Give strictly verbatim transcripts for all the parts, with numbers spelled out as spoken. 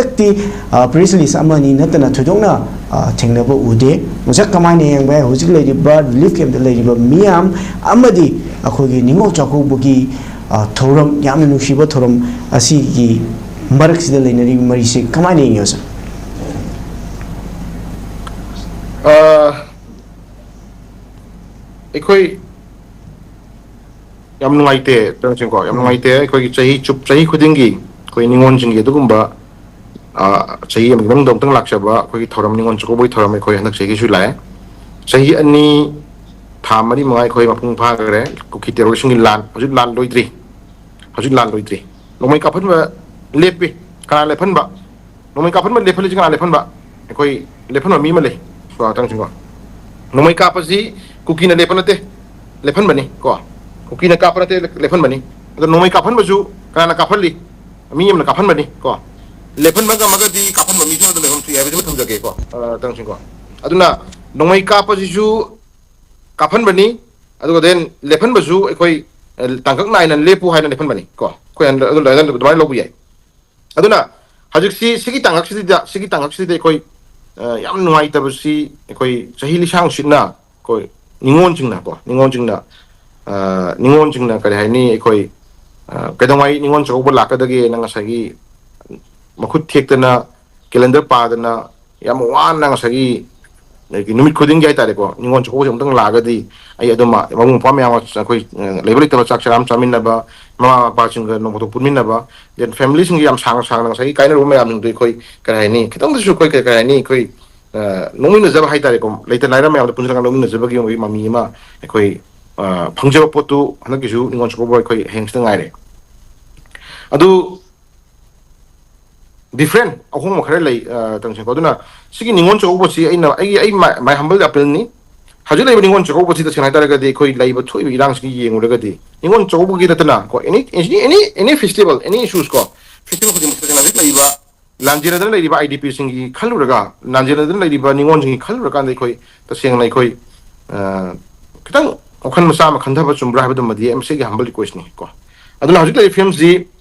ꯍꯟꯗꯛꯇꯤ press release ꯑꯃꯅꯤ ꯅꯠꯇꯅ ꯊꯣꯏꯗꯣꯛꯅ ꯊꯦꯡꯅꯕ ꯎꯗꯦ꯫ ꯃꯁꯛ ꯀꯃꯥꯏꯅ ꯌꯦꯡꯕ ꯌꯥꯏ? ꯍꯧꯖꯤꯛ ꯂꯩꯔꯤꯕ ꯔꯤꯂꯤꯐ ꯀꯦꯝꯞꯇ ꯂꯩꯔꯤꯕ ꯃꯤꯌꯥꯝ ꯑꯃꯗꯤ ꯑꯩꯈꯣꯏꯒꯤ ꯅꯤꯉꯣꯜ ꯆꯥꯛꯀꯧꯕꯒꯤ ꯊꯧꯔꯝ, ꯌꯥꯝꯅ ꯅꯨꯡꯁꯤꯕ ꯊꯧꯔꯝ ꯑꯁꯤꯒꯤ ꯃꯔꯛꯁꯤꯗ ꯂꯩꯅꯔꯤꯕ ꯃꯔꯤꯁꯦ ꯀꯃꯥꯏꯅ ꯌꯦꯡꯉꯤ, ꯑꯣꯖꯥ? ꯑꯩꯈꯣꯏ ꯌꯥꯝ ꯅꯨꯡꯉꯥꯏꯇꯦ, ꯇꯔꯟꯁꯤꯡꯀꯣ, ꯌꯥꯝ ꯅꯨꯡꯉꯥꯏꯇꯦ꯫ ꯑꯩꯈꯣꯏꯒꯤ ꯆꯍꯤ ꯆꯨꯞ, ꯆꯍꯤ ꯈꯨꯗꯤꯡꯒꯤ ꯑꯩꯈꯣꯏ ꯅꯤꯉꯣꯜꯁꯤꯡꯒꯤ ꯑꯗꯨꯒꯨꯝꯕ ꯆꯍꯤ ꯑꯃꯒꯤ ꯃꯅꯨꯡꯗ ꯑꯃꯨꯛꯇꯪ ꯂꯥꯛꯆꯕ ꯑꯩꯈꯣꯏꯒꯤ ꯊꯧꯔꯝ, ꯅꯤꯉꯣꯜ ꯆꯥꯛꯀꯧꯕꯒꯤ ꯊꯧꯔꯝ ꯑꯩꯈꯣꯏ ꯍꯟꯗꯛ ꯆꯍꯤꯒꯤꯁꯨ ꯂꯥꯛꯑꯦ꯫ ꯆꯍꯤ ꯑꯅꯤ ꯊꯥ ꯃꯔꯤ ꯃꯉꯥ ꯑꯩꯈꯣꯏ ꯃꯄꯨꯡ ꯐꯥꯈ꯭ꯔꯦ꯫ ꯀꯨꯀꯤ ꯇꯦꯔꯣꯔꯤꯁꯁꯤꯡꯒꯤ ꯂꯥꯟ, ꯍꯧꯖꯤꯛ ꯂꯥꯟ ꯂꯣꯏꯗ꯭ꯔꯤ꯫ ꯍꯧꯖꯤꯛ ꯂꯥꯟ ꯂꯣꯏꯗ꯭ꯔꯤ꯫ ꯅꯣꯡꯃꯩ ꯀꯥꯞꯍꯟꯕ ꯂꯦꯞꯄꯤ꯫ ꯀꯅꯥ ꯂꯦꯞꯍꯟꯕ? ꯅꯣꯡꯃꯩ ꯀꯥꯞꯍꯟꯕ ꯂꯦꯞꯍꯜꯂꯤꯁꯤ ꯀꯅꯥ ꯂꯦꯞꯍꯟꯕ? ꯑꯩꯈꯣꯏ ꯂꯦꯞꯍꯟꯕ ꯃꯤ ꯑꯃ ꯂꯩ꯫ ꯁꯣꯔꯥꯇꯪꯁꯤꯡꯀꯣ, ꯅꯣꯡꯃꯩ ꯀꯥꯞꯄꯁꯤ ꯀꯨꯀꯤꯅ ꯂꯦꯞꯄ ꯅꯠꯇꯦ, ꯂꯦꯞꯍꯟꯕꯅꯤ ꯀꯣ꯫ ꯀꯨꯀꯤꯅ ꯀꯥꯞꯄ ꯅꯠꯇꯦ, ꯂꯦꯞꯍꯟꯕꯅꯤ꯫ ꯑꯗꯣ ꯅꯣꯡꯃꯩ ꯀꯥꯞꯍꯟꯕꯁꯨ ꯀꯅꯥꯅ ꯀꯥꯞꯍꯜꯂꯤ? ꯃꯤ ꯑꯃꯅ ꯀꯥꯞꯍꯟꯕꯅꯤ ꯀꯣ꯫ ꯂꯦꯞꯍꯟꯕ ꯉꯝꯃꯒꯗꯤ ꯀꯥꯞꯍꯟꯕ ꯃꯤꯁꯨ ꯑꯗꯨꯝ ꯂꯩꯐꯝꯁꯨ ꯌꯥꯏ ꯍꯥꯏꯕꯁꯤꯃ ꯊꯝꯖꯒꯦꯀꯣ꯫ ꯇꯪꯁꯤꯡꯀꯣ, ꯑꯗꯨꯅ ꯅꯣꯡꯃꯩ ꯀꯥꯞꯄꯁꯤꯁꯨ ꯀꯥꯞꯍꯟꯕꯅꯤ, ꯑꯗꯨꯒ ꯗꯦꯟ ꯂꯦꯞꯍꯟꯕꯁꯨ ꯑꯩꯈꯣꯏ ꯇꯥꯡꯀꯛ ꯅꯥꯏꯅ ꯂꯦꯞꯄꯨ ꯍꯥꯏꯅ ꯂꯦꯞꯍꯟꯕꯅꯤ ꯀꯣ꯫ ꯑꯩꯈꯣꯏ ꯑꯗꯨꯃꯥꯏꯅ ꯂꯧꯕ ꯌꯥꯏ꯫ ꯑꯗꯨꯅ ꯍꯧꯖꯤꯛꯁꯤ ꯁꯤꯒꯤ ꯇꯥꯡꯀꯛꯁꯤꯗ, ꯁꯤꯒꯤ ꯇꯥꯡꯀꯛꯁꯤꯗ ꯑꯩꯈꯣꯏ ꯌꯥꯝ ꯅꯨꯡꯉꯥꯏꯇꯕꯁꯤ, ꯑꯩꯈꯣꯏ ꯆꯍꯤ ꯂꯤꯁꯥꯡꯁꯤꯠꯅ ꯑꯩꯈꯣꯏ ꯅꯤꯉꯣꯜꯁꯤꯡꯅꯀꯣ, ꯅꯤꯉꯣꯜꯁꯤꯡꯅ, ꯅꯤꯉꯣꯜꯁꯤꯡꯅ ꯀꯔꯤ ꯍꯥꯏꯅꯤ, ꯑꯩꯈꯣꯏ ꯀꯩꯗꯧꯉꯩ ꯅꯤꯉꯣꯜ ꯆꯥꯛꯀꯧꯕ ꯂꯥꯛꯀꯗꯒꯦꯅ ꯉꯁꯥꯏꯒꯤ ꯃꯈꯨꯠ ꯊꯦꯛꯇꯅ, ꯀꯦꯂꯦꯟꯗꯔ ꯄꯥꯗꯅ, ꯌꯥꯝ ꯋꯥꯅ ꯉꯁꯥꯏꯒꯤ, ꯑꯗꯒꯤ ꯅꯨꯃꯤꯠ ꯈꯨꯗꯤꯡꯒꯤ ꯍꯥꯏꯇꯥꯔꯦꯀꯣ, ꯅꯤꯉꯣꯜ ꯆꯥꯛꯀꯧꯕꯁꯦ ꯑꯃꯨꯛꯇꯪ ꯂꯥꯛꯑꯒꯗꯤ ꯑꯩ ꯑꯗꯨꯝ ꯃꯕꯨꯡ ꯃꯧꯄ꯭ꯋꯥ ꯃꯌꯥꯝ ꯑꯩꯈꯣꯏ ꯂꯩꯕ ꯂꯩꯇꯕ ꯆꯥꯛ ꯆꯔꯥ ꯑꯃ ꯆꯥꯃꯤꯟꯅꯕ, ꯃꯃꯥ ꯃꯄꯥꯁꯤꯡꯒ ꯅꯣꯡ ꯐꯥꯗꯣꯛ ꯄꯨꯟꯃꯤꯟꯅꯕ, ꯗꯦꯟ ꯐꯦꯃꯤꯂꯤꯁꯤꯡꯒ ꯌꯥꯝ ꯁꯥꯡꯅ ꯁꯥꯡꯅ ꯉꯁꯥꯏꯒꯤ ꯀꯥꯏꯅꯔꯨꯕ ꯃꯌꯥꯝꯁꯤꯡꯗꯣ ꯑꯩꯈꯣꯏ ꯀꯔꯤ ꯍꯥꯏꯅꯤ, ꯈꯤꯇꯪꯗꯁꯨ ꯑꯩꯈꯣꯏ ꯀꯔꯤ ꯀꯔꯤ ꯍꯥꯏꯅꯤ, ꯑꯩꯈꯣꯏ ꯅꯣꯛꯃꯤꯟꯅꯖꯕ ꯍꯥꯏꯇꯥꯔꯦꯀꯣ, ꯂꯩꯇ ꯂꯥꯏꯔ ꯃꯌꯥꯝꯗ ꯄꯨꯟꯁꯤꯜꯂꯒ ꯅꯣꯛꯃꯤꯟꯅꯖꯕꯒꯤ ꯑꯣꯏꯕꯒꯤ ꯃꯃꯤ ꯑꯃ ꯑꯩꯈꯣꯏ ꯐꯪꯖꯕ ꯄꯣꯠꯇꯨ ꯍꯟꯗꯛꯀꯤꯁꯨ ꯅꯤꯉꯣꯜ ꯆꯥꯛꯀꯧꯕ ꯑꯩꯈꯣꯏ ꯍꯌꯦꯡꯁꯤꯗ ꯉꯥꯏꯔꯦ꯫ ꯑꯗꯨ ꯗꯤꯐ꯭ꯔꯦꯟ ꯑꯍꯣꯡꯕ ꯈꯔ ꯂꯩ, ꯇꯧꯁꯦꯀꯣ꯫ ꯑꯗꯨꯅ ꯁꯤꯒꯤ ꯅꯤꯉꯣꯜ ꯆꯥꯛꯀꯧꯕꯁꯤ ꯑꯩꯅ, ꯑꯩꯒꯤ, ꯑꯩ my humble appeal ꯅꯤ꯫ ꯍꯧꯖꯤꯛ ꯂꯩꯔꯤꯕ ꯅꯤꯉꯣꯜ ꯆꯥꯛꯀꯧꯕꯁꯤ ꯇꯁꯦꯡꯅ ꯍꯥꯏꯇꯥꯔꯒꯗꯤ ꯑꯩꯈꯣꯏ ꯂꯩꯕ ꯊꯣꯛꯏꯕ ꯏꯔꯥꯡꯁꯤꯒꯤ ꯌꯦꯡꯉꯨꯔꯒꯗꯤ ꯅꯤꯉꯣꯜ ꯆꯥꯛꯀꯧꯕꯒꯤ ꯅꯠꯇꯅ ꯀꯣ, any, any, any festival, any issues ꯀꯣ, festival ꯈꯨꯗꯤꯡꯃꯛ ꯇꯁꯦꯡꯅ ꯍꯧꯖꯤꯛ ꯂꯩꯔꯤꯕ ꯂꯥꯟꯖꯦꯟꯅꯗꯅ ꯂꯩꯔꯤꯕ IDPꯁꯤꯡꯒꯤ ꯈꯜꯂꯨꯔꯒ, ꯂꯥꯟꯖꯦꯟꯅꯗꯅ ꯂꯩꯔꯤꯕ ꯅꯤꯉꯣꯜꯁꯤꯡꯒꯤ ꯈꯜꯂꯨꯔꯀꯥꯟꯗ ꯑꯩꯈꯣꯏ ꯇꯁꯦꯡꯅ ꯑꯩꯈꯣꯏ ꯈꯤꯇꯪ ꯋꯥꯈꯜ ꯃꯆꯥ ꯑꯃ ꯈꯟꯊꯕ ꯆꯨꯝꯕ꯭ꯔꯥ ꯍꯥꯏꯕꯗꯨꯃꯗꯤ ꯑꯩ ꯃꯁꯤꯒꯤ humble request ꯅꯤ ꯀꯣ꯫ ꯑꯗꯨꯅ ꯍꯧꯖꯤꯛ ꯂꯩꯔꯤꯕ ꯐꯤꯕꯝꯁꯤ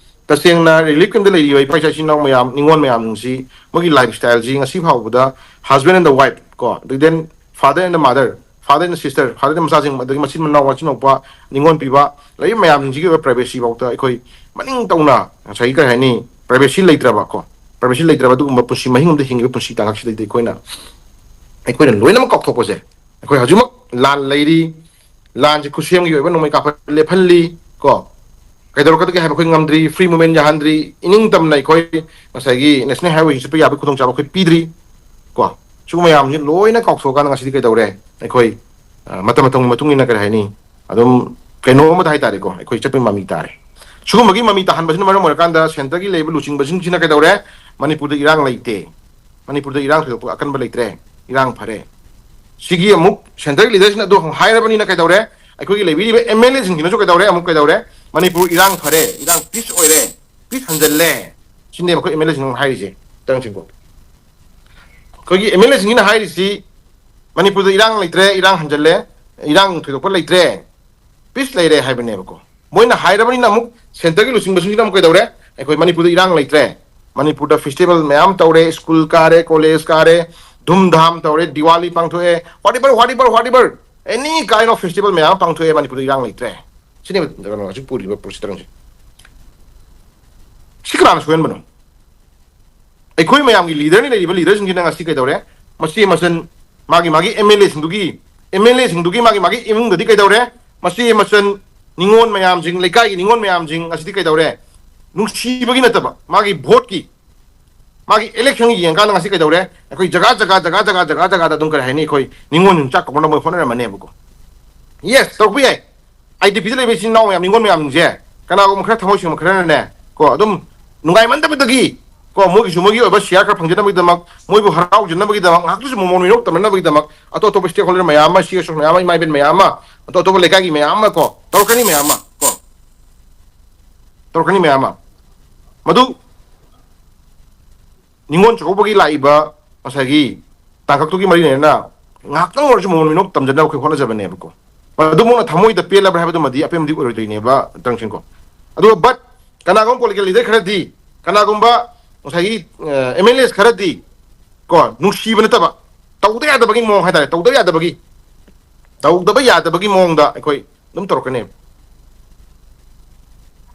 ꯇꯁꯦꯡꯅ relief camp ꯇ ꯂꯩꯔꯤꯕ ꯏꯄꯥ ꯏꯆꯥ ꯏꯆꯤꯟ ꯏꯅꯥꯎ ꯃꯌꯥꯝ, ꯅꯤꯉꯣꯜ ꯃꯌꯥꯝꯁꯤ, ꯃꯣꯏꯒꯤ lifestyle ꯁꯤ ꯉꯁꯤ ꯐꯥꯎꯕꯗ husband and the wife ꯀꯣ, ꯑꯗꯒꯤ then father and the mother, father and the sister, father and ꯃꯆꯥꯁꯤꯡ, ꯑꯗꯒꯤ ꯃꯆꯤꯟ ꯃꯅꯥꯎ, ꯃꯆꯤꯟ ꯃꯧꯄꯥ, ꯅꯤꯉꯣꯜ ꯄꯤꯕ, ꯂꯩꯔꯤꯕ ꯃꯌꯥꯝꯁꯤꯡꯁꯤꯒꯤ ꯑꯣꯏꯕ privacy ꯐꯥꯎꯗ ꯑꯩꯈꯣꯏ ꯃꯅꯤꯡ ꯇꯧꯅ ꯉꯁꯥꯏꯒꯤ ꯀꯔꯤ ꯍꯥꯏꯅꯤ, privacy ꯂꯩꯇ꯭ꯔꯕ ꯀꯣ, privacy ꯂꯩꯇ꯭ꯔꯕ ꯑꯗꯨꯒꯨꯝꯕ ꯄꯨꯟꯁꯤ ꯃꯍꯤꯡ ꯑꯃꯗ ꯍꯤꯡꯉꯤꯕ ꯄꯨꯟꯁꯤ ꯇꯥꯡꯀꯛꯁꯤꯗꯩꯗ ꯑꯩꯈꯣꯏꯅ, ꯑꯩꯈꯣꯏꯅ ꯂꯣꯏꯅꯃꯛ ꯀꯥꯎꯊꯣꯛꯄꯁꯦ, ꯑꯩꯈꯣꯏ ꯍꯧꯖꯤꯛꯃꯛ ꯂꯥꯟ ꯂꯩꯔꯤ, ꯂꯥꯟꯁꯤ ꯈꯨꯠꯁꯦꯝꯒꯤ ꯑꯣꯏꯕ ꯅꯣꯡꯃꯩ ꯀꯥꯞꯄ ꯂꯦꯞꯍꯜꯂꯤ ꯀꯣ, ꯀꯩꯗꯧꯔꯛꯀꯗꯒꯦ ꯍꯥꯏꯕ ꯑꯩꯈꯣꯏ ꯉꯝꯗ꯭ꯔꯤ, free movement ꯌꯥꯍꯟꯗ꯭ꯔꯤ, ꯏꯅꯤꯡ ꯇꯝꯅ ꯑꯩꯈꯣꯏ ꯉꯁꯥꯏꯒꯤ national highway ꯆꯠꯄ ꯌꯥꯕꯒꯤ ꯈꯨꯗꯣꯡꯆꯥꯕ ꯑꯩꯈꯣꯏ ꯄꯤꯗ꯭ꯔꯤ ꯀꯣ꯫ ꯁꯤꯒꯨꯝꯕ ꯃꯌꯥꯝꯁꯤ ꯂꯣꯏꯅ ꯀꯥꯎꯊꯣꯛꯑꯀꯥꯟꯗ ꯉꯁꯤꯗꯤ ꯀꯩꯗꯧꯔꯦ? ꯑꯩꯈꯣꯏ, ꯑ, ꯃꯇꯝ ꯃꯇꯝꯒꯤ ꯃꯇꯨꯡ ꯏꯟꯅ ꯀꯔꯤ ꯍꯥꯏꯅꯤ, ꯑꯗꯨꯝ ꯀꯩꯅꯣ ꯑꯃꯗ ꯍꯥꯏꯇꯥꯔꯦꯀꯣ, ꯑꯩꯈꯣꯏ ꯆꯠꯄꯒꯤ ꯃꯃꯤ ꯇꯥꯔꯦ꯫ ꯁꯤꯒꯨꯝꯕꯒꯤ ꯃꯃꯤ ꯇꯥꯍꯟꯕꯁꯤꯅ ꯃꯔꯝ ꯑꯣꯏꯔꯀꯥꯟꯗ centre ꯒꯤ ꯂꯩꯔꯤꯕ ꯂꯨꯆꯤꯡꯕꯁꯤꯡꯁꯤꯅ ꯀꯩꯗꯧꯔꯦ? ꯃꯅꯤꯄꯨꯔꯗ ꯏꯔꯥꯡ ꯂꯩꯇꯦ, ꯃꯅꯤꯄꯨꯔꯗ ꯏꯔꯥꯡ ꯊꯣꯏꯗꯣꯛꯄ ꯑꯀꯟꯕ ꯂꯩꯇ꯭ꯔꯦ, ꯏꯔꯥꯡ ꯐꯔꯦ꯫ ꯁꯤꯒꯤ ꯑꯃꯨꯛ centre ꯒꯤ leader ꯁꯤꯅ ꯑꯗꯨ ꯑꯃꯨꯛ ꯍꯥꯏꯔꯕꯅꯤꯅ ꯀꯩꯗꯧꯔꯦ? ꯑꯩꯈꯣꯏꯒꯤ ꯂꯩꯕꯤꯔꯤꯕ MLA ꯁꯤꯡꯁꯤꯅꯁꯨ ꯀꯩꯗꯧꯔꯦ? ꯑꯃꯨꯛ ꯀꯩꯗꯧꯔꯦ? ꯃꯅꯤꯄꯨꯔ ꯏꯔꯥꯡ ꯐꯔꯦ, ꯏꯔꯥꯡ peace ꯑꯣꯏꯔꯦ, peace ꯍꯟꯖꯜꯂꯦ꯫ ꯁꯤꯅꯦꯕ ꯑꯩꯈꯣꯏ MLA ꯁꯤꯡꯅ ꯑꯃꯨꯛ ꯍꯥꯏꯔꯤꯁꯦ꯫ ꯇꯔꯪ ꯁꯤꯡꯕꯣ꯫ ꯑꯩꯈꯣꯏꯒꯤ MLA ꯁꯤꯡꯁꯤꯅ ꯍꯥꯏꯔꯤꯁꯤ, ꯃꯅꯤꯄꯨꯔꯗ ꯏꯔꯥꯡ ꯂꯩꯇ꯭ꯔꯦ, ꯏꯔꯥꯡ ꯍꯟꯖꯜꯂꯦ, ꯏꯔꯥꯡ ꯊꯣꯏꯗꯣꯛꯄ ꯂꯩꯇ꯭ꯔꯦ, peace ꯂꯩꯔꯦ ꯍꯥꯏꯕꯅꯦꯕꯀꯣ꯫ ꯃꯣꯏꯅ ꯍꯥꯏꯔꯕꯅꯤꯅ ꯑꯃꯨꯛ centre ꯒꯤ ꯂꯨꯆꯤꯡꯕꯁꯤꯡꯁꯤꯅ ꯑꯃꯨꯛ ꯀꯩꯗꯧꯔꯦ? ꯑꯩꯈꯣꯏ ꯃꯅꯤꯄꯨꯔꯗ ꯏꯔꯥꯡ ꯂꯩꯇ꯭ꯔꯦ, ꯃꯅꯤꯄꯨꯔꯗ festival ꯃꯌꯥꯝ ꯇꯧꯔꯦ, school ꯀꯥꯔꯦ, college ꯀꯥꯔꯦ, ꯙꯨꯝ ꯙꯥꯝ ꯇꯧꯔꯦ, ꯗꯤꯋꯥꯂꯤ ꯄꯥꯡꯊꯣꯛꯑꯦ, whatever, whatever, whatever, any kind of festival ꯃꯌꯥꯝ ꯑꯃ ꯄꯥꯡꯊꯣꯛꯑꯦ, ꯃꯅꯤꯄꯨꯔꯗ ꯏꯔꯥꯡ ꯂꯩꯇ꯭ꯔꯦ꯫ ꯁꯤꯅꯦꯕ ꯀꯩꯅꯣ ꯍꯧꯖꯤꯛ ꯄꯨꯔꯤꯕ ꯄꯣꯠꯁꯤ ꯇꯔꯪꯁꯦ꯫ ꯁꯤ ꯀꯅꯥꯅ ꯁꯣꯏꯍꯟꯕꯅꯣ? ꯑꯩꯈꯣꯏ ꯃꯌꯥꯝꯒꯤ leader ꯅꯤ ꯂꯩꯔꯤꯕ leader ꯁꯤꯡꯁꯤꯅ ꯉꯁꯤ ꯀꯩꯗꯧꯔꯦ? ꯃꯆꯦ ꯃꯆꯟ, ꯃꯥꯒꯤ ꯃꯥꯒꯤ MLA ꯁꯤꯡꯗꯨꯒꯤ, MLA ꯁꯤꯡꯗꯨꯒꯤ ꯃꯥꯒꯤ ꯃꯥꯒꯤ ꯏꯃꯨꯡꯗꯗꯤ ꯀꯩꯗꯧꯔꯦ? ꯃꯆꯦ ꯃꯆꯟ, ꯅꯤꯉꯣꯜ ꯃꯌꯥꯝꯁꯤꯡ, ꯂꯩꯀꯥꯏꯒꯤ ꯅꯤꯉꯣꯜ ꯃꯌꯥꯝꯁꯤꯡ ꯉꯁꯤꯗꯤ ꯀꯩꯗꯧꯔꯦ? ꯅꯨꯡꯁꯤꯕꯒꯤ ꯅꯠꯇꯕ, ꯃꯥꯒꯤ vote ꯀꯤ, ꯃꯥꯒꯤ election ꯒꯤ ꯌꯦꯡꯀꯥꯟꯗ ꯉꯁꯤ ꯀꯩꯗꯧꯔꯦ? ꯑꯩꯈꯣꯏ ꯖꯒꯥ ꯖꯒꯥ ꯖꯒꯥ ꯖꯒꯥ ꯖꯒꯥ ꯖꯒꯥꯗ ꯑꯗꯨꯝ ꯀꯔꯤ ꯍꯥꯏꯅꯤ, ꯑꯩꯈꯣꯏ ꯅꯤꯉꯣꯜ ꯌꯣꯡꯆꯥꯛ ꯀꯧꯅꯕ ꯃꯣꯏ ꯍꯣꯠꯅꯔꯝꯃꯅꯦꯕꯀꯣ꯫ Yes, ꯇꯧꯕ ꯌꯥꯏ꯫ IDP ꯗ ꯂꯩꯕ ꯏꯆꯤꯟ ꯏꯅꯥꯎ ꯃꯌꯥꯝ, ꯅꯤꯉꯣꯜ ꯃꯌꯥꯝꯁꯤꯡꯁꯦ, ꯀꯅꯥꯒꯨꯝꯕ ꯈꯔ ꯊꯃꯣꯏ ꯁꯦꯡꯕ ꯈꯔꯅꯅꯦ ꯀꯣ, ꯑꯗꯨꯝ ꯅꯨꯡꯉꯥꯏꯃꯟꯗꯕꯗꯒꯤ ꯀꯣ, ꯃꯣꯏꯒꯤꯁꯨ ꯃꯣꯏꯒꯤ ꯑꯣꯏꯕ share ꯈꯔ ꯐꯪꯖꯅꯕꯒꯤꯗꯃꯛ, ꯃꯣꯏꯕꯨ ꯍꯔꯥꯎꯖꯅꯕꯒꯤꯗꯃꯛ, ꯉꯥꯏꯍꯥꯛꯇꯁꯨ ꯃꯣꯃꯣꯟ ꯃꯤꯅꯣꯛ ꯇꯝꯅꯅꯕꯒꯤꯗꯃꯛ ꯑꯇꯣꯞ ꯑꯇꯣꯞꯄ stakeholder ꯃꯌꯥꯝ ꯑꯃ, CSO ꯃꯌꯥꯝ ꯑꯃ, ꯏꯃꯥ ꯏꯕꯦꯟ ꯃꯌꯥꯝ ꯑꯃ, ꯑꯇꯣꯞ ꯑꯇꯣꯞꯄ ꯂꯩꯀꯥꯏꯒꯤ ꯃꯌꯥꯝ ꯑꯃ ꯀꯣ, ꯇꯧꯔꯛꯀꯅꯤ ꯃꯌꯥꯝ ꯑꯃ ꯀꯣ, ꯇꯧꯔꯛꯀꯅꯤ ꯃꯌꯥꯝ ꯑꯃ꯫ ꯃꯗꯨ ꯅꯤꯉꯣꯜ ꯆꯥꯛꯀꯧꯕꯒꯤ ꯂꯥꯛꯏꯕ ꯉꯁꯥꯏꯒꯤ ꯇꯥꯡꯀꯛꯇꯨꯒꯤ ꯃꯔꯤ ꯂꯩꯅꯅ ꯉꯥꯏꯍꯥꯛꯇꯪ ꯑꯣꯏꯔꯁꯨ ꯃꯣꯃꯣꯟ ꯃꯤꯅꯣꯛ ꯇꯝꯖꯅꯕ ꯑꯩꯈꯣꯏ ꯍꯣꯠꯅꯖꯕꯅꯦꯕꯀꯣ꯫ ꯃꯗꯨꯃꯛꯅ ꯊꯃꯣꯏꯗ ꯄꯦꯜꯂꯕ꯭ꯔꯥ ꯍꯥꯏꯕꯗꯨꯃꯗꯤ ꯑꯄꯦꯟꯕꯗꯤ ꯑꯣꯏꯔꯣꯏꯗꯣꯏꯅꯦꯕ, ꯇꯔꯪ ꯁꯤꯡꯕꯣ꯫ ꯑꯗꯨꯒ but ꯀꯅꯥꯒꯨꯝꯕ ꯄꯣꯂꯤꯇꯤꯀꯦꯜ ꯂꯤꯗꯔ ꯈꯔꯗꯤ, ꯀꯅꯥꯒꯨꯝꯕ ꯉꯁꯥꯏꯒꯤ ꯑꯦꯝ ꯑꯦꯜ ꯑꯦꯁ ꯈꯔꯗꯤ ꯀꯣ, ꯅꯨꯡꯁꯤꯕ ꯅꯠꯇꯕ, ꯇꯧꯗ ꯌꯥꯗꯕꯒꯤ ꯃꯑꯣꯡ ꯍꯥꯏꯇꯥꯔꯦ, ꯇꯧꯗꯕ ꯌꯥꯗꯕꯒꯤ, ꯇꯧꯗꯕ ꯌꯥꯗꯕꯒꯤ ꯃꯑꯣꯡꯗ ꯑꯩꯈꯣꯏ ꯑꯗꯨꯝ ꯇꯧꯔꯛꯀꯅꯦꯕ꯫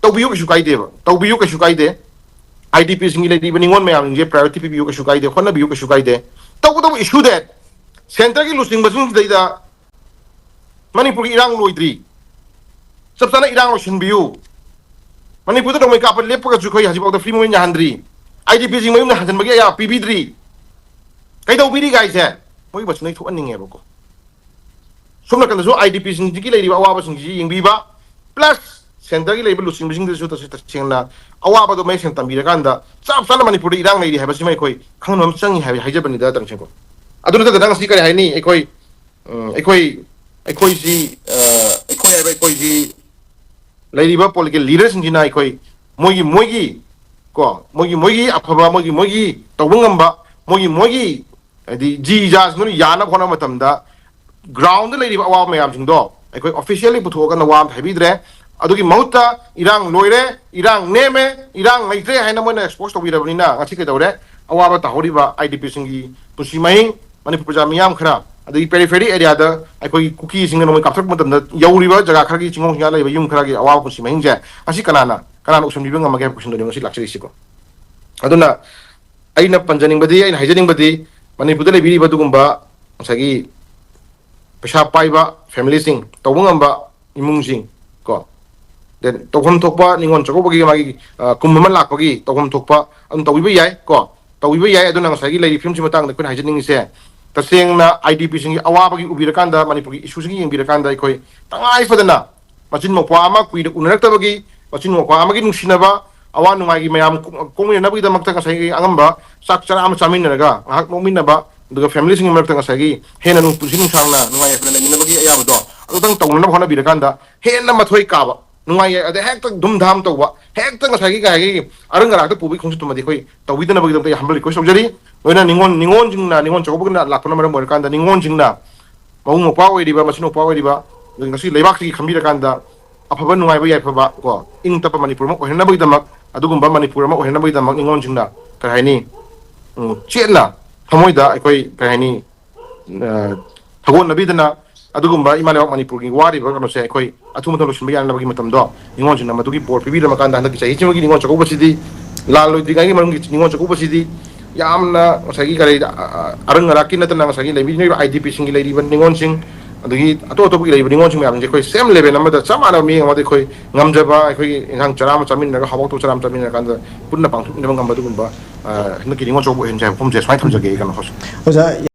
ꯇꯧꯕꯤꯌꯨ, ꯀꯩꯁꯨ ꯀꯥꯏꯗꯦꯕ, ꯇꯧꯕꯤꯌꯨ, ꯀꯩꯁꯨ ꯀꯥꯏꯗꯦ꯫ ꯑꯥꯏ ꯗꯤ ꯄꯤꯁꯤꯡꯒꯤ ꯂꯩꯔꯤꯕ ꯅꯤꯉꯣꯜ ꯃꯌꯥꯝꯁꯤꯡꯁꯦ ꯄ꯭ꯔꯥꯏꯌꯣꯔꯤꯇꯤ ꯄꯤꯕꯤꯌꯨ, ꯀꯩꯁꯨ ꯀꯥꯏꯗꯦ, ꯍꯣꯠꯅꯕꯤꯌꯨ, ꯀꯩꯁꯨ ꯀꯥꯏꯗꯦ꯫ ꯇꯧꯕꯇꯕꯨ ꯏꯁꯨ ꯗꯦꯠ ꯁꯦꯟꯇꯔꯒꯤ ꯂꯨꯆꯤꯡꯕꯁꯤꯡꯁꯤꯗꯩꯗ ꯃꯅꯤꯄꯨꯔꯒꯤ ꯏꯔꯥꯡ ꯂꯣꯏꯗ꯭ꯔꯤ, ꯆꯞ ꯆꯥꯅ ꯏꯔꯥꯡ ꯂꯣꯏꯁꯤꯟꯕꯤꯌꯨ, ꯃꯅꯤꯄꯨꯔꯗ ꯅꯣꯡꯃꯩ ꯀꯥꯞꯄ ꯂꯦꯞꯄꯒꯁꯨ ꯑꯩꯈꯣꯏ ꯍꯧꯖꯤꯛꯐꯥꯎꯗ ꯐ꯭ꯔꯤ ꯃꯣꯏ ꯌꯥꯍꯟꯗ꯭ꯔꯤ, ꯑꯥꯏ ꯗꯤ ꯄꯤꯁꯤꯡ ꯃꯌꯨꯝꯗ ꯍꯟꯖꯤꯟꯕꯒꯤ ꯑꯌꯥꯕ ꯄꯤꯕꯤꯗ꯭ꯔꯤ꯫ ꯀꯩꯗꯧꯕꯤꯔꯤꯒꯦ ꯍꯥꯏꯁꯦ? ꯃꯣꯏꯒꯤ ꯃꯆꯤꯟ ꯊꯣꯛꯍꯟꯅꯤꯡꯉꯦꯕꯀꯣ꯫ ꯁꯣꯝ ꯅꯥꯀꯟꯗꯁꯨ ꯑꯥꯏ ꯗꯤ ꯄꯤꯁꯤꯡꯁꯤꯒꯤ ꯂꯩꯔꯤꯕ ꯑꯋꯥꯕꯁꯤꯡꯁꯤ ꯌꯦꯡꯕꯤꯕ, ꯄ꯭ꯂꯁ ꯁꯦꯟꯇꯔꯒꯤ ꯂꯩꯔꯤꯕ ꯂꯨꯆꯤꯡꯕꯁꯤꯡꯗꯁꯨ ꯇꯁꯦꯡ-, ꯇꯁꯦꯡꯅ ꯑꯋꯥꯕꯗꯣ ꯃꯌꯦꯛ ꯁꯦꯡꯅ ꯇꯝꯕꯤꯔꯀꯥꯟꯗ ꯆꯞ ꯆꯥꯅ ꯃꯅꯤꯄꯨꯔꯗ ꯏꯔꯥꯡ ꯂꯩꯔꯤ ꯍꯥꯏꯕꯁꯤꯃ ꯑꯩꯈꯣꯏ ꯈꯪꯍꯟꯕ ꯑꯃ ꯆꯪꯉꯤ ꯍꯥꯏꯕ ꯍꯥꯏꯖꯕꯅꯤꯗ, ꯇꯔꯟꯁꯤꯡꯀꯣ꯫ ꯑꯗꯨ ꯅꯠꯇꯗꯅ ꯉꯁꯤ ꯀꯔꯤ ꯍꯥꯏꯅꯤ? ꯑꯩꯈꯣꯏ, ꯎꯝ, ꯑꯩꯈꯣꯏ, ꯑꯩꯈꯣꯏꯁꯤ, ꯑ, ꯑꯩꯈꯣꯏ ꯍꯥꯏꯕ ꯑꯩꯈꯣꯏꯁꯤ ꯂꯩꯔꯤꯕ ꯄꯣꯂꯤꯇꯤꯀꯦꯜ ꯂꯤꯗꯔꯁꯤꯡꯁꯤꯅ ꯑꯩꯈꯣꯏ ꯃꯣꯏꯒꯤ, ꯃꯣꯏꯒꯤ ꯀꯣ, ꯃꯣꯏꯒꯤ, ꯃꯣꯏꯒꯤ ꯑꯐꯕ, ꯃꯣꯏꯒꯤ, ꯃꯣꯏꯒꯤ ꯇꯧꯕ ꯉꯝꯕ, ꯃꯣꯏꯒꯤ, ꯃꯣꯏꯒꯤ ꯍꯥꯏꯗꯤ ꯖꯤ ꯖꯥꯁꯤꯡꯗꯨꯅ ꯌꯥꯅꯕ ꯍꯣꯠꯅꯕ ꯃꯇꯝꯗ ꯒ꯭ꯔꯥꯎꯟꯗ ꯂꯩꯔꯤꯕ ꯑꯋꯥꯕ ꯃꯌꯥꯝꯁꯤꯡꯗꯣ ꯑꯩꯈꯣꯏ ꯑꯣꯐꯤꯁꯤꯌꯦꯜꯂꯤ ꯄꯨꯊꯣꯛꯑꯒ ꯋꯥ ꯑꯃ ꯍꯥꯏꯕꯤꯗ꯭ꯔꯦ꯫ ꯑꯗꯨꯒꯤ ꯃꯍꯨꯠꯇ ꯏꯔꯥꯡ ꯂꯣꯏꯔꯦ, ꯏꯔꯥꯡ ꯅꯦꯝꯃꯦ, ꯏꯔꯥꯡ ꯂꯩꯇ꯭ꯔꯦ ꯍꯥꯏꯅ ꯃꯣꯏꯅ ꯑꯦꯛꯁꯄꯣꯖ ꯇꯧꯕꯤꯔꯕꯅꯤꯅ ꯉꯁꯤ ꯀꯩꯗꯧꯔꯦ? ꯑꯋꯥꯕ ꯇꯥꯍꯧꯔꯤꯕ ꯑꯥꯏ ꯗꯤ ꯄꯤꯁꯤꯡꯒꯤ ꯄꯨꯟꯁꯤ ꯃꯍꯤꯡ, ꯃꯅꯤꯄꯨꯔ ꯄ꯭ꯔꯖꯥ ꯃꯤꯌꯥꯝ ꯈꯔ, ꯑꯗꯒꯤ ꯄꯦꯔꯤꯐꯦꯔꯤ ꯑꯦꯔꯤꯌꯥꯗ ꯑꯩꯈꯣꯏꯒꯤ ꯀꯨꯀꯤꯁꯤꯡꯅ ꯅꯣꯡꯃꯩ ꯀꯥꯞꯊꯔꯛꯄ ꯃꯇꯝꯗ ꯌꯧꯔꯤꯕ ꯖꯒꯥ ꯈꯔꯒꯤ ꯆꯤꯡꯈꯣꯡ ꯆꯤꯡꯌꯥ ꯂꯩꯕ ꯌꯨꯝ ꯈꯔꯒꯤ ꯑꯋꯥꯕ ꯄꯨꯟꯁꯤ ꯃꯍꯤꯡꯁꯦ ꯉꯁꯤ ꯀꯅꯥꯅ, ꯀꯅꯥꯅ ꯎꯁꯟꯕꯤꯕ ꯉꯝꯃꯒꯦ ꯍꯥꯏꯕ ꯀꯣꯏꯁꯟꯗꯨꯅꯤ ꯉꯁꯤ ꯂꯥꯛꯆꯔꯤꯁꯤꯀꯣ꯫ ꯑꯗꯨꯅ ꯑꯩꯅ ꯄꯟꯖꯅꯤꯡꯕꯗꯤ, ꯑꯩꯅ ꯍꯥꯏꯖꯅꯤꯡꯕꯗꯤ, ꯃꯅꯤꯄꯨꯔꯗ ꯂꯩꯕꯤꯔꯤꯕ ꯑꯗꯨꯒꯨꯝꯕ ꯉꯁꯥꯏꯒꯤ ꯄꯩꯁꯥ ꯄꯥꯏꯕ ꯐꯦꯃꯤꯂꯤꯁꯤꯡ, ꯇꯧꯕ ꯉꯝꯕ ꯏꯃꯨꯡꯁꯤꯡ ꯀꯣ, then ꯇꯧꯐꯝ ꯊꯣꯛꯄ ꯅꯤꯉꯣꯜ ꯆꯥꯛꯀꯧꯕꯒꯤ ꯃꯥꯒꯤ, ꯑ, ꯀꯨꯝ ꯑꯃ ꯂꯥꯛꯄꯒꯤ ꯇꯧꯐꯝ ꯊꯣꯛꯄ ꯑꯗꯨꯝ ꯇꯧꯕꯤꯕ ꯌꯥꯏ ꯀꯣ, ꯇꯧꯕꯤꯕ ꯌꯥꯏ꯫ ꯑꯗꯨꯅ ꯉꯁꯥꯏꯒꯤ ꯂꯩꯔꯤꯕ ꯐꯤꯕꯝꯁꯤ ꯃꯇꯥꯡꯗ ꯑꯩꯈꯣꯏꯅ ꯍꯥꯏꯖꯅꯤꯡꯉꯤꯁꯦ, ꯇꯁꯦꯡꯅ ꯑꯥꯏ ꯗꯤ ꯄꯤꯁꯤꯡꯒꯤ ꯑꯋꯥꯕꯒꯤ ꯎꯕꯤꯔꯀꯥꯟꯗ, ꯃꯅꯤꯄꯨꯔꯒꯤ ꯏꯁꯨꯁꯤꯒꯤ ꯌꯦꯡꯕꯤꯔꯀꯥꯟꯗ ꯑꯩꯈꯣꯏ ꯇꯉꯥꯏ ꯐꯗꯅ ꯃꯆꯤꯟ ꯃꯧꯄ꯭ꯋꯥ ꯑꯃ ꯀꯨꯏꯅ ꯎꯅꯔꯛꯇꯕꯒꯤ, ꯃꯆꯤꯟ ꯃꯧꯄ꯭ꯋꯥ ꯑꯃꯒꯤ ꯅꯨꯡꯁꯤꯅꯕ, ꯑꯋꯥ ꯅꯨꯡꯉꯥꯏꯒꯤ ꯃꯌꯥꯝ ꯀꯣꯛ-, ꯀꯣꯛꯃꯤꯟꯅꯅꯕꯒꯤꯗꯃꯛꯇ ꯉꯁꯥꯏꯒꯤ ꯑꯉꯝꯕ ꯆꯥꯛ ꯆꯔꯥ ꯑꯃ ꯆꯥꯃꯤꯟꯅꯔꯒ ꯉꯥꯏꯍꯥꯛ ꯅꯣꯛꯃꯤꯟꯅꯕ, ꯑꯗꯨꯒ ꯐꯦꯃꯤꯂꯤꯁꯤꯡꯒꯤ ꯃꯔꯛꯇ ꯉꯁꯥꯏꯒꯤ ꯍꯦꯟꯅ ꯅꯨꯡ-, ꯄꯨꯟꯁꯤ ꯅꯨꯡꯁꯥꯡꯅ ꯅꯨꯡꯉꯥꯏ ꯌꯥꯏꯐꯅ ꯂꯩꯃꯤꯟꯅꯕꯒꯤ ꯑꯌꯥꯕꯗꯣ ꯑꯗꯨꯇꯪ ꯇꯧꯅꯅꯕ ꯍꯣꯠꯅꯕꯤꯔꯀꯥꯟꯗ ꯍꯦꯟꯅ ꯃꯊꯣꯏ ꯀꯥꯕ, ꯅꯨꯡꯉꯥꯏ ꯌꯥꯏ, ꯑꯗꯩ ꯍꯦꯛꯇ ꯙꯨꯝꯙꯥꯝ ꯇꯧꯕ, ꯍꯦꯛꯇ ꯉꯁꯥꯏꯒꯤ ꯀꯩ ꯍꯥꯏꯒꯦ, ꯑꯔꯪ ꯑꯔꯥꯛꯇ ꯄꯨꯕꯒꯤ ꯈꯣꯡꯆꯠꯇꯨꯃꯗꯤ ꯑꯩꯈꯣꯏ ꯇꯧꯕꯤꯗꯅꯕꯒꯤꯗꯃꯛꯇ ꯑꯩ ꯍꯝꯕꯜ ꯔꯤꯀ꯭ꯋꯦꯁ ꯇꯧꯖꯔꯤ꯫ ꯂꯣꯏꯅ ꯅꯤꯉꯣꯜ, ꯅꯤꯉꯣꯜꯁꯤꯡꯅ, ꯅꯤꯉꯣꯜ ꯆꯥꯛꯀꯧꯕꯒꯤꯅ ꯂꯥꯛꯄꯅ ꯃꯔꯝ ꯑꯣꯏꯔꯀꯥꯟꯗ ꯅꯤꯉꯣꯜꯁꯤꯡꯅ ꯃꯕꯨꯡ ꯃꯧꯄ꯭ꯋꯥ ꯑꯣꯏꯔꯤꯕ, ꯃꯆꯤꯟ ꯃꯧꯄ꯭ꯋꯥ ꯑꯣꯏꯔꯤꯕ, ꯑꯗꯨꯒ ꯉꯁꯤ ꯂꯩꯕꯥꯛꯁꯤꯒꯤ ꯈꯟꯕꯤꯔꯀꯥꯟꯗ ꯑꯐꯕ, ꯅꯨꯡꯉꯥꯏꯕ, ꯌꯥꯏꯐꯕ, ꯀꯣ, ꯏꯪ ꯇꯞꯄ ꯃꯅꯤꯄꯨꯔ ꯑꯃ ꯑꯣꯏꯍꯟꯅꯕꯒꯤꯗꯃꯛ, ꯑꯗꯨꯒꯨꯝꯕ ꯃꯅꯤꯄꯨꯔ ꯑꯃ ꯑꯣꯏꯍꯟꯅꯕꯒꯤꯗꯃꯛ ꯅꯤꯉꯣꯜꯁꯤꯡꯅ, ꯀꯔꯤ ꯍꯥꯏꯅꯤ, ꯎꯝ, ꯆꯦꯠꯅ ꯊꯃꯣꯏꯗ ꯑꯩꯈꯣꯏ, ꯀꯔꯤ ꯍꯥꯏꯅꯤ, ꯑ, ꯊꯧꯒꯣꯟꯅꯕꯤꯗꯅ ꯑꯗꯨꯒꯨꯝꯕ ꯏꯃꯥ ꯂꯩꯕꯥꯛ ꯃꯅꯤꯄꯨꯔꯒꯤ ꯋꯥꯔꯤꯕ ꯀꯩꯅꯣꯁꯦ ꯑꯩꯈꯣꯏ ꯑꯊꯨꯕ ꯃꯇꯝꯗ ꯂꯣꯏꯁꯤꯟꯕ ꯌꯥꯅꯕꯒꯤ ꯃꯇꯝꯗꯣ ꯅꯤꯉꯣꯜꯁꯤꯡꯅ ꯃꯗꯨꯒꯤ ꯕꯣꯔ ꯄꯤꯕꯤꯔꯝꯃꯀꯥꯟꯗ, ꯍꯟꯗꯛꯀꯤ ꯆꯍꯤꯁꯤꯃꯒꯤ ꯅꯤꯉꯣꯜ ꯆꯥꯛꯀꯧꯕꯁꯤꯗꯤ, ꯂꯥꯟ ꯂꯣꯏꯗ꯭ꯔꯤꯉꯩꯒꯤ ꯃꯅꯨꯡꯒꯤ ꯅꯤꯉꯣꯜ ꯆꯥꯛꯀꯧꯕꯁꯤꯗꯤ ꯌꯥꯝꯅ ꯉꯁꯥꯏꯒꯤ ꯀꯔꯤ, ꯑ, ꯑꯔꯪ ꯑꯔꯥꯛꯀꯤ ꯅꯠꯇꯅ ꯉꯁꯥꯏꯒꯤ ꯂꯩꯕꯤꯔꯤꯕ ꯑꯥꯏ ꯗꯤ ꯄꯤꯁꯤꯡꯒꯤ ꯂꯩꯔꯤꯕ ꯅꯤꯉꯣꯜꯁꯤꯡ, ꯑꯗꯒꯤ ꯑꯇꯣꯞ ꯑꯇꯣꯞꯄꯒꯤ ꯂꯩꯔꯤꯕ ꯅꯤꯉꯣꯜꯁꯤꯡ ꯃꯌꯥꯝꯁꯦ ꯑꯩꯈꯣꯏ ꯁꯦꯝ ꯂꯦꯚꯦꯜ ꯑꯃꯗ ꯆꯞ ꯃꯥꯟꯅꯕ ꯃꯤꯠꯌꯦꯡ ꯑꯃꯗ ꯑꯩꯈꯣꯏ ꯉꯝꯖꯕ, ꯑꯩꯈꯣꯏꯒꯤ ꯏꯟꯁꯥꯡ ꯆꯔꯥ ꯑꯃ ꯆꯥꯃꯤꯟꯅꯔꯒ, ꯍꯥꯎ ꯍꯥꯎꯇꯕ ꯆꯔꯥ ꯑꯃ ꯆꯥꯃꯤꯟꯅꯔꯀꯥꯟꯗ ꯄꯨꯟꯅ ꯄꯥꯡꯊꯣꯛꯃꯤꯟꯅꯕ ꯉꯝꯕ ꯑꯗꯨꯒꯨꯝꯕ, ꯑ, ꯍꯟꯗꯛꯀꯤ ꯅꯤꯉꯣꯜ ꯆꯥꯛꯀꯧꯕ ꯑꯣꯏꯍꯟꯁꯦ ꯍꯥꯏꯕ ꯋꯥꯐꯝꯁꯦ ꯁꯨꯃꯥꯏꯅ ꯊꯝꯖꯒꯦ, ꯀꯩꯅꯣ ꯍꯣꯁ꯫ ꯑꯣꯖꯥ,